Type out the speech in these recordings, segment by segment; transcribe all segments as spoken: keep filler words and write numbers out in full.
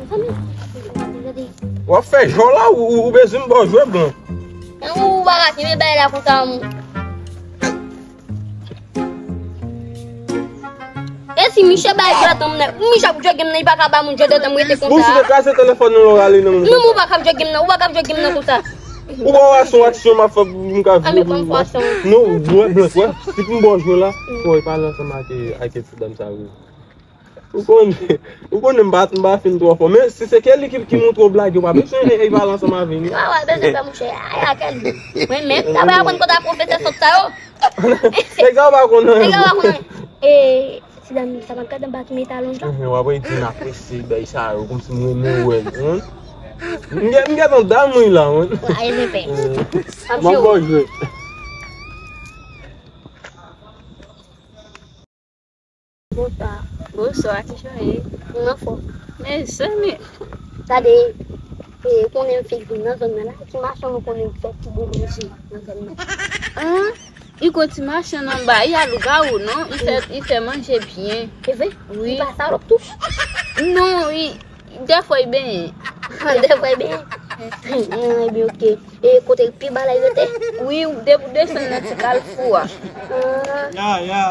W ap fè jò la, ou, ou, ou bezwen m ba w jwe blan. Men ou pa ka kenbe bay la konsa, moun. E si Michel bay jwèt an mwen, Michel ap jwe game nan, li pa ka ba moun jwèt an mwen rete konsa. Bon, si te kraze telefòn nan, ou rale nan moun. Non, ou pa ka jwe game nan, ou pa ka jwe game nan konsa. Ou pa wè se yon aksyon m ap fè pou m ka vini pou m bat. Non, ou wè, blan, wè. Si pou m ba w jwe la, fò w pale ansanm ak, ak ti dam sa yo. Ou konnen, ou konnen m pa, m pa fin twò fò. Men si se Kelly ki, ki montre w blage, w pa bezwen e, e pale ansanm avè m. Wa, wa, bezwen fè mouche. Ay, a Kelly. Mwen menm, ta pral aprann kote pwofesè sòt sa yo. Nèg sa w pa konnen. Nèg sa w pa konnen. E, ti dam sa pa gade anba ki metal la. Ehe, w ap di m apresye bay sa yo, kòmsi m renmen wè l, wi. M gen, m gen tan dam wi la, wi. Wa, e zen pè. M ap ba w jwe. Bonswa. Bonswa, kijan w ye? Mwen anfòm. Mezanmi. Gade, e, konnen m fèk vin nan zòn nan la, ki machann ou konnen fè pi bon manje nan zòn nan? An, Igo ti machann anba, li a lougawou, non? Li fè, li fè manje byen. E vre? Wi. Li pa salòp tou? Non, li, Dèfwa li benyen. Dèfwa li benyen? Ebyen, oke. E kote pi ba la rete? Wi, depi w desann nan ti kalfou a. Ya, ya.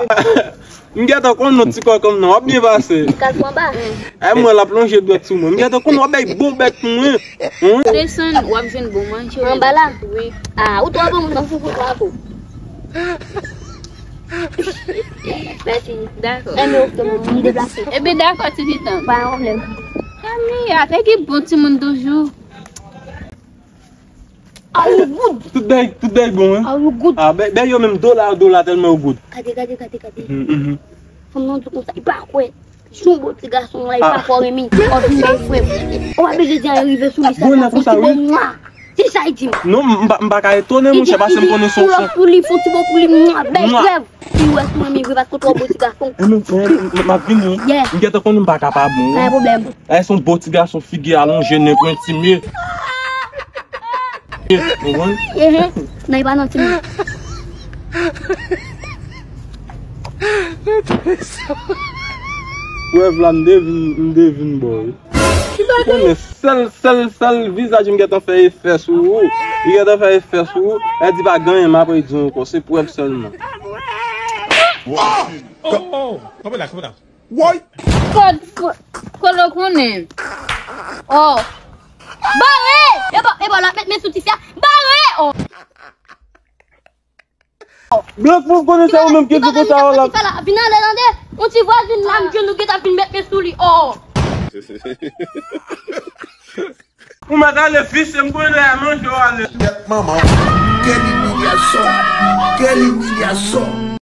M gentan konn non ti kòkòm nan, w ap byen pase. Kalfou anba? Ay, mwen l ap lonje dwèt sou mwen. M gentan konn w ap bay bon bèk pou mwen. Desann, w ap jwenn bon manje. Anba la? Wi. A, ou twò bon moun nan foufou twa kou. Mèsi. Dakò. Enben, oke, m deplase. Ebyen, dakò, ti pitan. Pa gen pwoblèm. Ami, atè ki bon timoun toujou. Are you good? Tout bèy, tout bèy bon, wi. Are you good? A, bèy, bèy yo menm dola, dola tèlman yo good. Gade, gade, gade, gade. Mhm, mhm. Fanm nan di konsa, li pa kwè. Jan w bo ti gason la, li pa kwè w renmen. W ap vin bay frè m. Ou pa bezwen di anyen rive sou li sèlman. Bon, nan konsa, wi. Ti sa y di m. Non, m pa, m pa ka etone, monchè, paske m konnen se yon, se yon lòt sou li, fon ti bo pou li, mwa, bèl rèv. Li wè si w renmen vre, paske w twò bo ti gason. M ap vini, wi. Yeah. M gentan konnen m pa kapab, wi. Pa gen pwoblèm. E, se yon bo ti gason, figi alonje, nen pwentime. Ou konprann? Ehe. Non, li pa nan ti moun. Prèv la, m te vin, m te vin bò, wi. Ou konnen sèl, sèl, sèl vizaj m gentan fè efè sou ou. Li gentan fè efè sou ou. Lè di pa gen anyen, m apre di w ankò. Se prèv sèlman. Oh, oh, oh. Kanpe la, kanpe la. Woy! Kòd, kòd, kòd ou konnen? Oh. Bare! E bò, e bò, l ap met men sou ti fi a. Bare! Oh. Blan, pou konnen se ou menm ki di konsa, oh, la. Vin ale, tande. Yon ti vwazin la, m jwenn nou gentan vin met men sou li. Oh. Ou mèt ale, fis, se m konnen lè a manje w ale. Kèt manman. Quelle humiliation. Quelle humiliation.